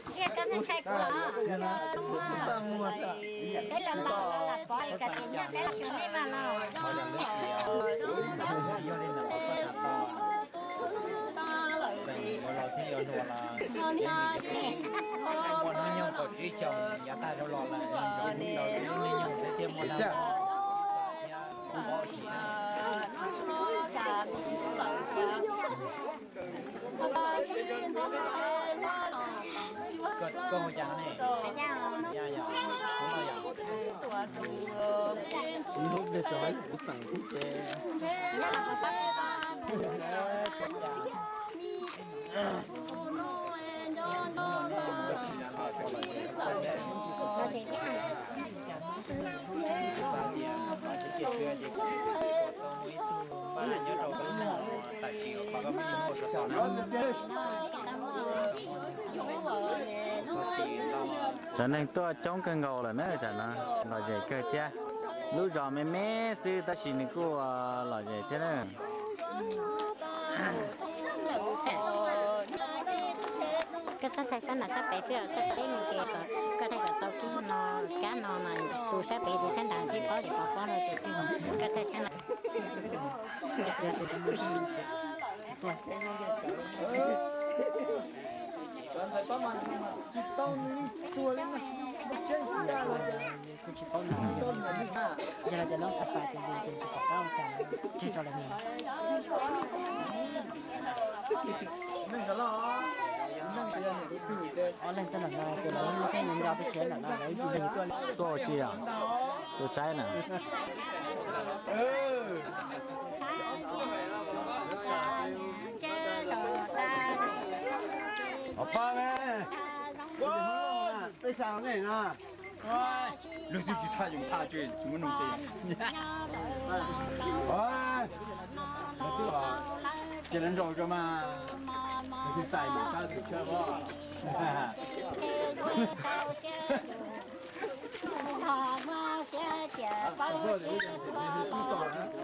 Tsiaj koj ntshai kuv los? Peb los los los pov es kom tsis nyob peb los xyuas nej mas los. Ua hnub nyoog kaum tsib xyoos yav tag dhau los lawm, zoo lub hnub nyoog thiab thiaj muaj koj hu cas ne? Yog, yog, hnub no yog kuv xeem thiab ces Cov neeg tuaj coob kawg nkaus lawm na, tam no lom zem kawg thiab. Lub zos me me xwb tab sis nws kuj lom zem thiab na. Koj txhob thaij sab nram sab pem xwb, txhob teb mus ces kom koj thaij kom tau kib no, kab no mas tus sab pem tus sab nram thiaj paub, tsis pom pob no ces koj thaij sab nram. Yog los cov noob xav pais ces yus ces tsis pom qab ua cas, tseg rau lawv mus. Ob leeg tuaj ntawm no ces lawv muaj tej nco peb siav ntawm no lawv ib tug leeg tuaj. Tuaj ua si os? Tuaj saib na. Hauv paus ne, peb xav nej no. Luag twb tsis thaj yus thaj tsis tsis muaj nug ti. Ces lawv nraus tso mas, luag twb txais yus sab tus tsheb os. Los zis, los zis.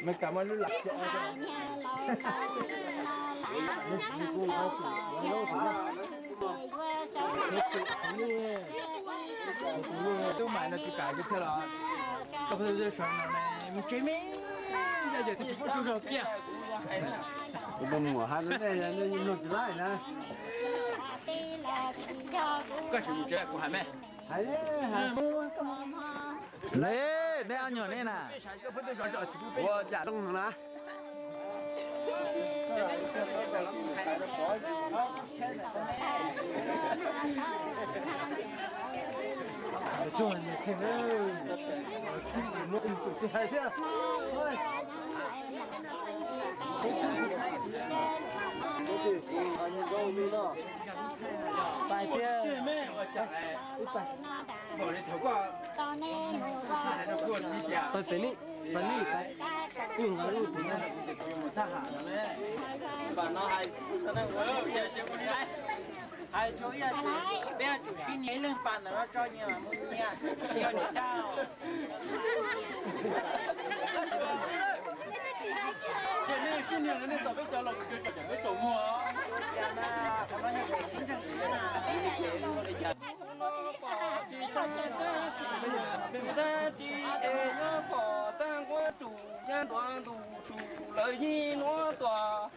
Mej kam muab lub lam. Tub Maiv no tsis kam ces thiaj los, koj pheej sawv no ne, me tsev me, yog yawm tsis pub tsaug zog kiag. Kuv mus muam hais rau nej, nej mloog tsis laib na. Koj sim mus tsev kuv hais mej. Neb, neb ob nyuag neb na. Ua cas zoo na. Pais thiab. Pais pem ni, pais ni, pais. Kuj nqa lub tus na. Hais rau ib yam, peb yuav tsum sib nyiam, ib leeg pam ntawm no tso nyias mus nyias, tsis yog nyias dag. Ces nej sib nyiam no nej txog peb cov los kuv tso cov peb tsaus muag. Qhov no yog pem sib ntseeg siab na. Tag tsis es nyob pom tag nquab tus nyab ntuav ntus tus lawv yij nuav tuaj.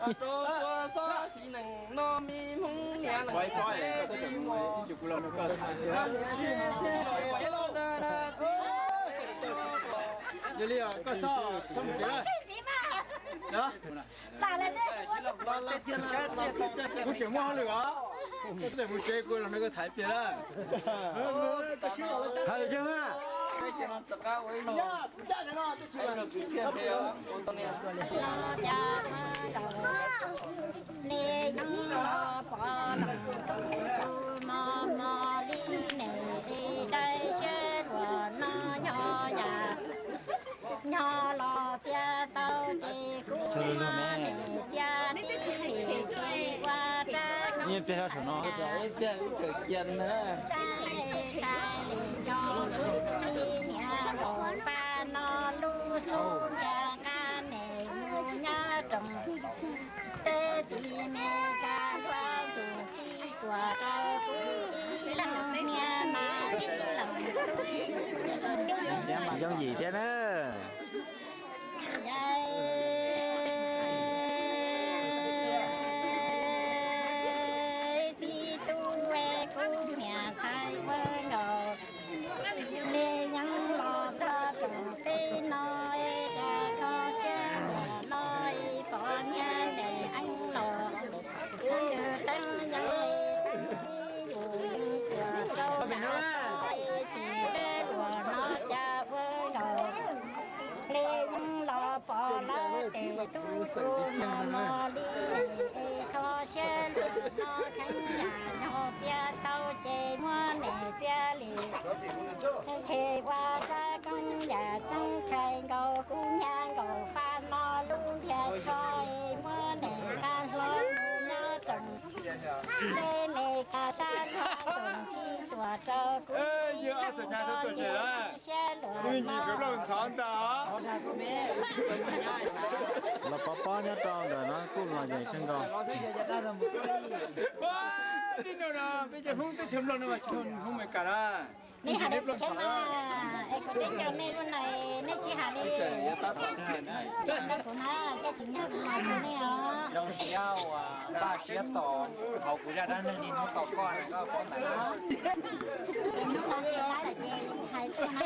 Rau tua xob xiv neej no me Hmoob niam neej txiv os. Yog li koj txhob, txhob mus tsev lawm. Kuv tseem muaj hauj lwm os. Kuv tseem mus tsev, kuv los nrog koj tham ib pliag na. Hais lus kiag mas. Li yeej los pom tus tus mos mos li nem li dai siab luag no yog yam. Nyob los txiav tau ces kuv muab nws txiav tib li tsis ua rab koob yam no. Tshai tshai li yog kuv li niam laus pab no lub xub ntiag nqa nws mus nyob rooj teb tim Mes Kas luag ntxim txhib tuam rau kuv ib leeg niam mas ib leeg tub. Tsis yooj yim thiab na. Yai txiv tub es kuv niam ntxhais ua nkaus li yeej los txog rooj teb no es cas kho siab luag no es pom niag daim eeb los teeb yeej es teeb ib yus yeej tuam rau na es ces siab luag no cas ua nkaus li yeej los pom lawv tes tub tus mos mos li es kho siab luag no kheev yam nyog txiav tau ces muab nws txiav li. Tshe ua rab koob yam txoob tshai nkaus kuv nyab nkaus faj no lub ntiag tsho es muab nws nqa hlo mus nyob rooj teb Mes Kas sab nrho ntxim txhib tuam rau kuv ib leeg siab luag no. Los pov pob nyob rau ntawm no kuj los yeem kawg nkaus. Li no no peb cov Hmoob teb chaws Nplog no mas tsis tau Hmoob Mes Kas na. Nej hais li tsheb na, es kuv teb cov nej lub na, nej tsis hais li. Kuv na, tej tsis nyog kuv hais rau nej os. Zoo siab uas npaj siab tos hauv kuv zaj dab neeg li hnub tos koj na, koj paub ntawd. Es hnub no ces lawv ces hais tuaj na.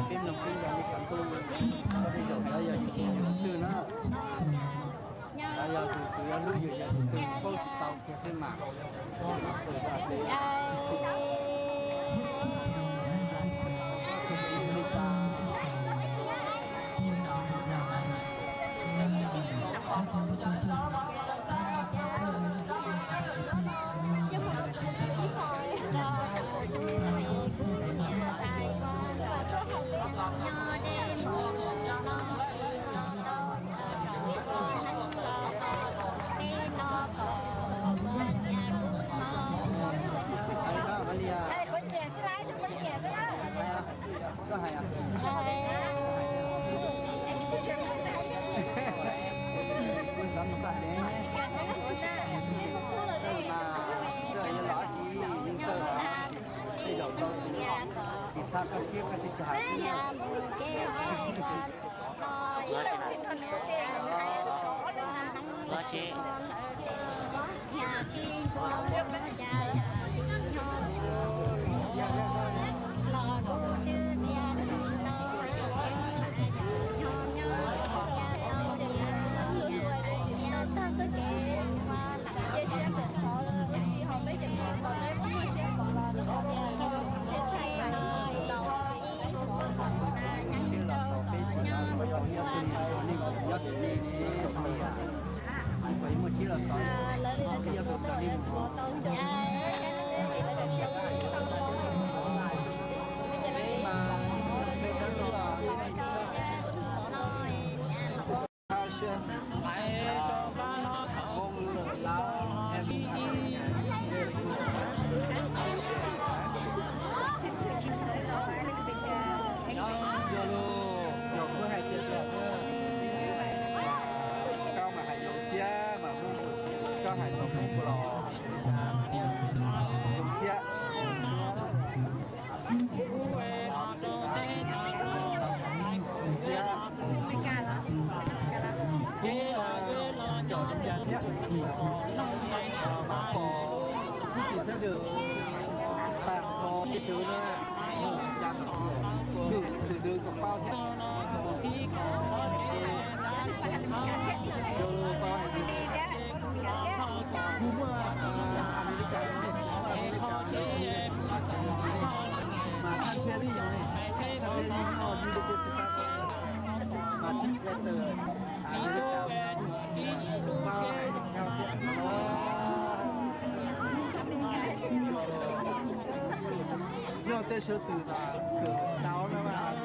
Peb mloog peb yog li qhov ntuj, tej zaum lawv yog yus tus yus tus twg na. Lawv yog tus, tus yog hlub yus, yog tus twg paub tsis tau kiag xwb mas. Yog lus, yog kuv hais tias tias, koj mas hais zoo thiab mas Hmoob, koj hais tau Hmoob los zoo thiab. Kuv muaj Amelikas, Amelikas mas thaj thiaj li yog ne, thaj thiaj li yog university mas thib kuv tawm Amelikas. Yog tej sawv daws kawm tau na mas,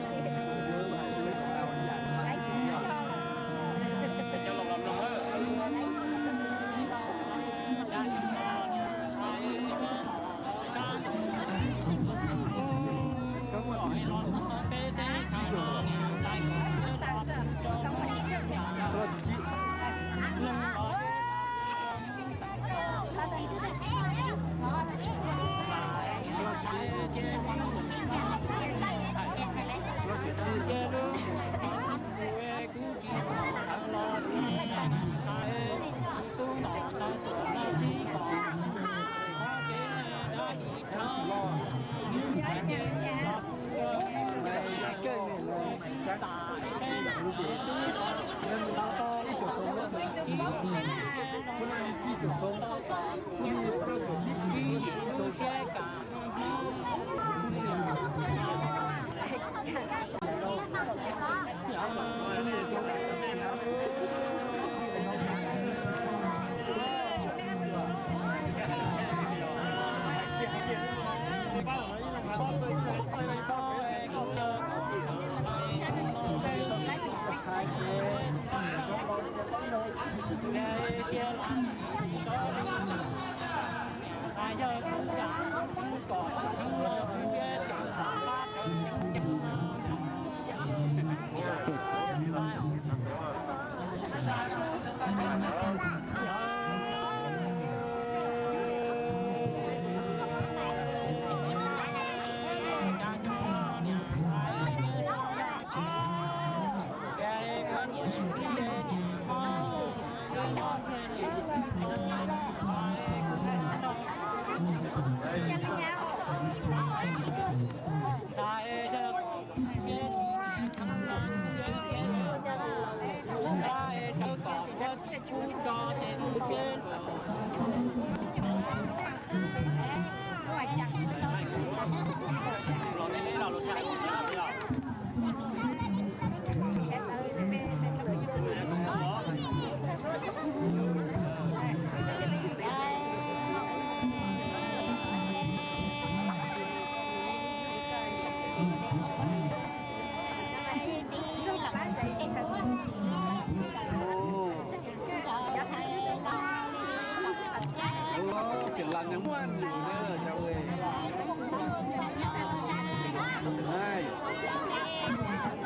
Xiam Lam nws muaj nws na cov ua.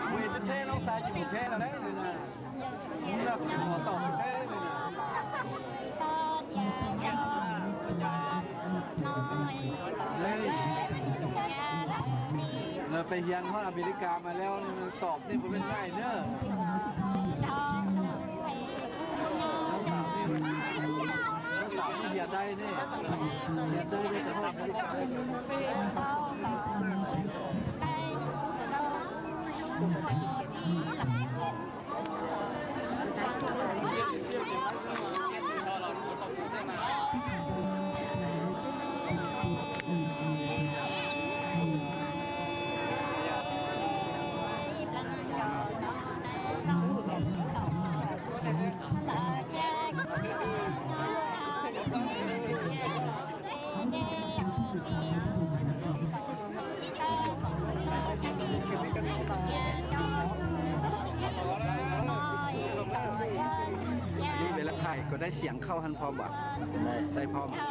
Mus ib teb noob xav ces mus pheb no na. Noj kuv mos tom pheb no. Pe hias hauv Amelikas mas lawv tawm nej puas meej meej na. Nyob xav nej hias dai ne, hias dai ne. Ua li lawv thaij kom dai xiam khauj hab pom mas, dai pom mas.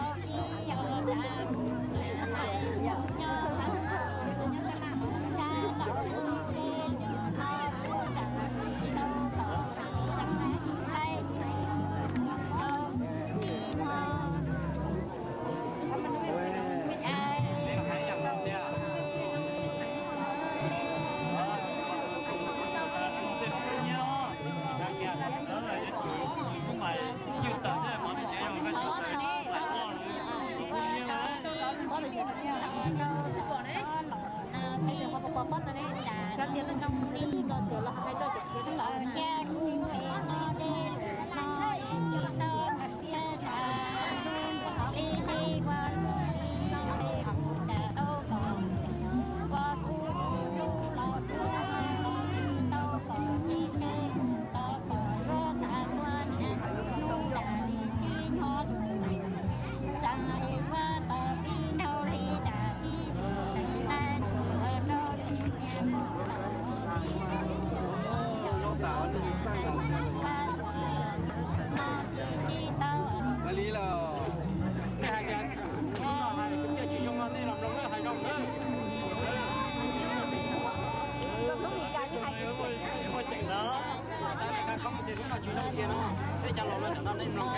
Ua li los. Nej hais tias hnub no hais tias tsis zoo no nej los mloog hais zoo na. Ua ceem ntawd, tab sis qhov tias hnub no tsis zoo tiag no, peb cov laus no cov no nej mloog.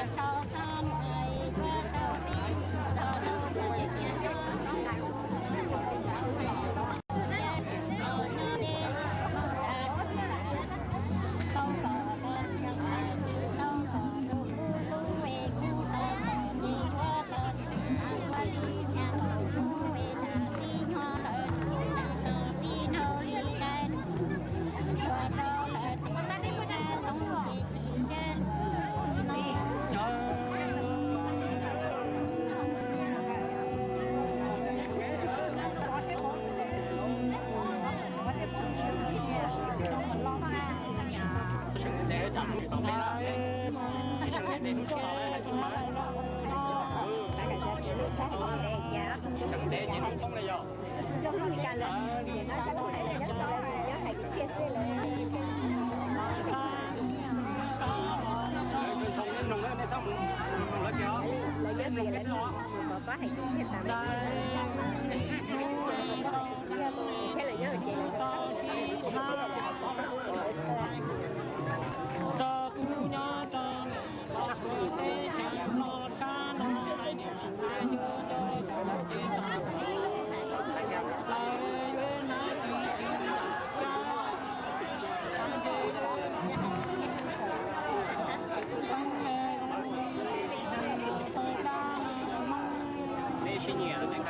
Peb sib nyiam, peb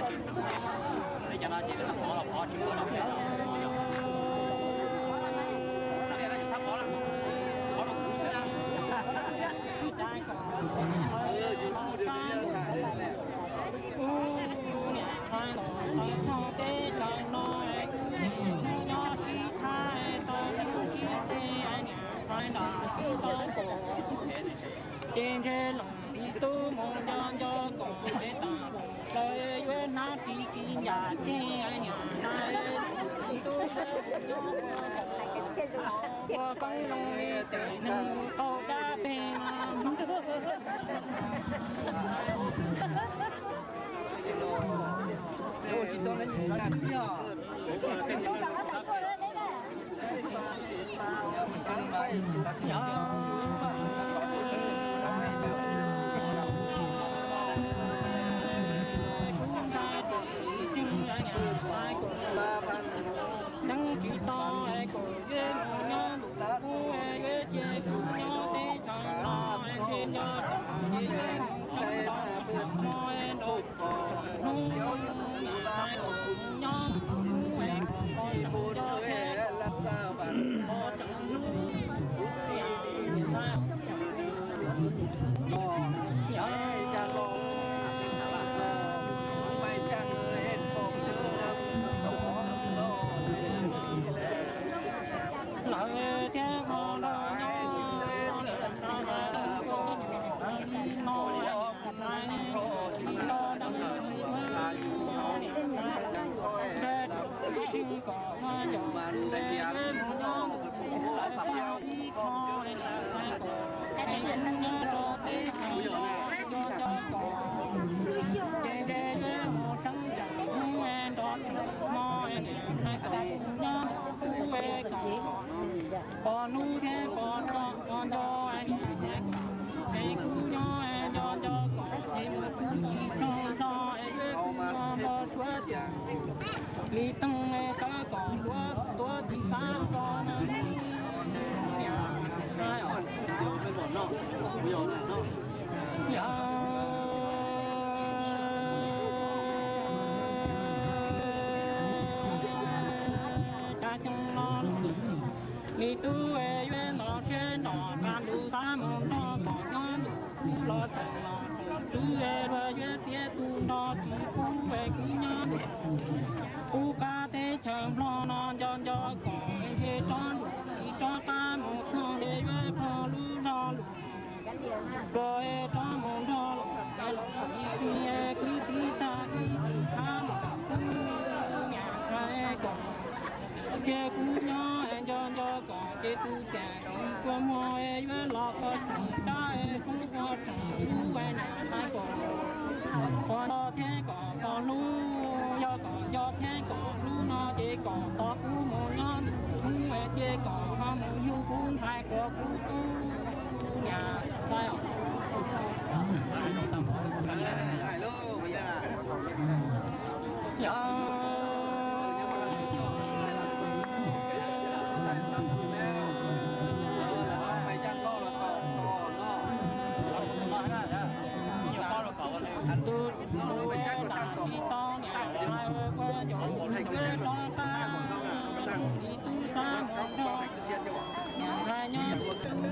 cov no ces pov los pov tsis muaj los pov, pov rau kuv xwb na. Ub, niam ntxhais los tau txog teb chaws no, nyob sib thab tau nyob sib teb, niam ntxhais nram sib tau pom, ces ntshe los tib tug mus nco nco kom ntev tas, lawv yuav hnab ris tsis ncaim ces niam ntxhais tib tug nyob ua koob loo li tes neeg qaug dab peg no. Lawv thiab ho los nyob li no, ntxhais li no, dab tsi kom ua ncaus mus nyob ib qho, ntxhais kom nyob rau teb chaws nco nco kom ces ntshe yuav mus seeb ceem hnub nrov tseem hmo, ntxhais kom nyob xub kom pos hnub thiab pos tso nco nco, ntxhais kom ces kuv nyob nco nco kom ces mus kuv tsis tsaug zog, yuav kuv nco nco suav tias li teej sawv kom luav tuav tsis xav rau no. Yog cas xyoo no nws twb yuav nto siab nto qab ntuj xav mus nrog kom nyob ntuj los txog los txog twb luag yuav txiav tu nrog tsis pub kuv nyob ntuj. Kuv qab teb chaws Nplog no nco nco kom ntshe rov ntuj tsis rov qab mus txog ntshe yuav pom lub zog lus. Koj rov mus nrog los, los ib txhia kwv tij tag ib txhia qhab los, niam ntxhais kom cia kuv nyob nco nco kom ces tus cas tsis kua muag yuav los koj tseem dab kub ua tseem lub niam ntxhais kom ua nco thiab kom tau hlub, yog kom nco thiab kom hlub no ces kom tos kuv mus nyob hnub ces kom ho mus yug kuv ntxhais kom kuv tub niam ntxhais os. Yog tus tau niam ntxhais ua kua yuav rov qab li tub xab mus nrog niam ntxhais nyob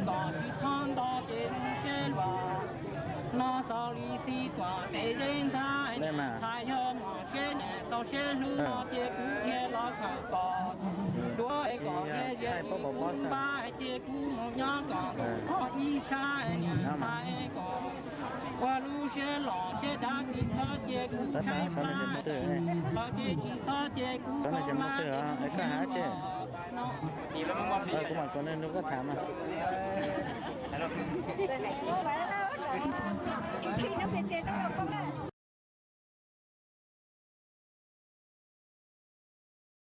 kom tsis txhob nto ces zoo siab luag no xaus li xij tuam pem zeb ntxhais, ntxhais yog nyuam siab nyiam tau siab hlub no ces kuv thiaj los khawm kom duav es kom thiaj zias li kuv npab ces kuv mus nyob kom qhov ib sab niam ntxhais kom ua lub siab los siab dav tsis txhob cia kuv tshaib plab, txhob ces tsis txhob ces kuv kho mas ces kuv siab los no. Kuv mam kom nws nrog koj tham mas.